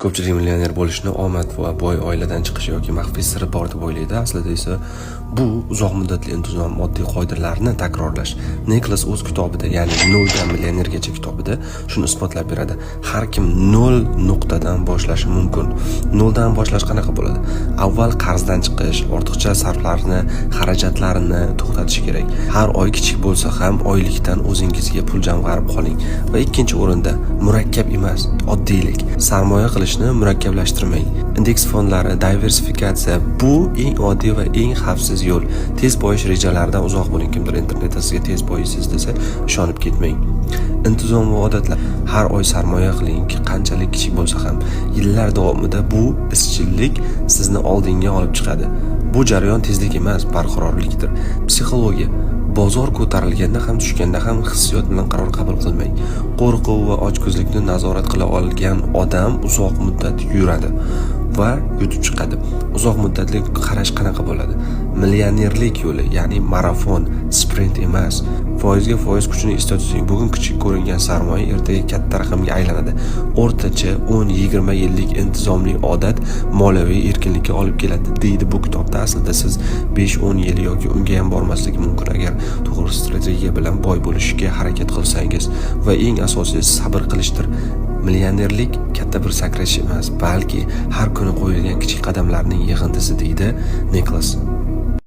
Ko'pchilik millioner bo'lishni omad va boy oiladan chiqish yoki maxfiy siri bor deb o'ylaydi. Aslida esa bu uzoq muddatli intizom, oddiy qoidalarni takrorlash. Niklas o'z kitobida, ya'ni "Noldan millionergacha" kitobida shuni isbotlab beradi. Har kim nol nuqtadan boshlashi mumkin. Noldan boshlash qanaqa bo'ladi? Avval qarzdan chiqish, ortiqcha sarflarni, xarajatlarni to'xtatish kerak. Har oy kichik bo'lsa ham oylikdan o'zingizga pul jamg'arib qoling. Va ikkinchi o'rinda murakkab emas, oddiylik. Sarmoya qilishni murakkablashtirmang. Indeks fondlari, diversifikatsiya — bu eng oddiy va eng xavfsiz yo'l. Tez boyish rejalaridan uzoq bo'ling. Kimdir internetda sizga tez boyiysiz desa, ishonib ketmang. Intizom va odatlar. Har oy sarmoya qiling, qanchalik kichik bo'lsa ham. Yillar davomida bu izchillik sizni oldinga olib chiqadi. Bu jarayon tezlik emas, barqarorlikdir. Psixologiya: bozor ko'tarilganda ham, tushganda ham hissiyot bilan qaror qabul qilmang. Qo'rquv va ochko'zlikni nazorat qila olgan odam uzoq muddat yuradi va yutib chiqadi. Uzoq muddatli qarash qanaqa bo'ladi? Millionerlik yo'li, ya'ni marafon, sprint emas. Foizga foiz kuchini esda tuting. Bugun kichik ko'ringan sarmoya ertaga katta raqamga aylanadi. O'rtacha 10-20 yillik intizomli odat moliyaviy erkinlikka olib keladi, deydi bu kitobda. Aslida siz 5-10 yil yoki unga ham bormasligi mumkin, agar to'g'ri strategiya bilan boy bo'lishga harakat qilsangiz. Va eng asosiysi sabr qilishdir. Millionerlik katta bir sakrash emas, balki har kuni qo'yilgan kichik qadamlarning yig'indisi, deydi Niklas.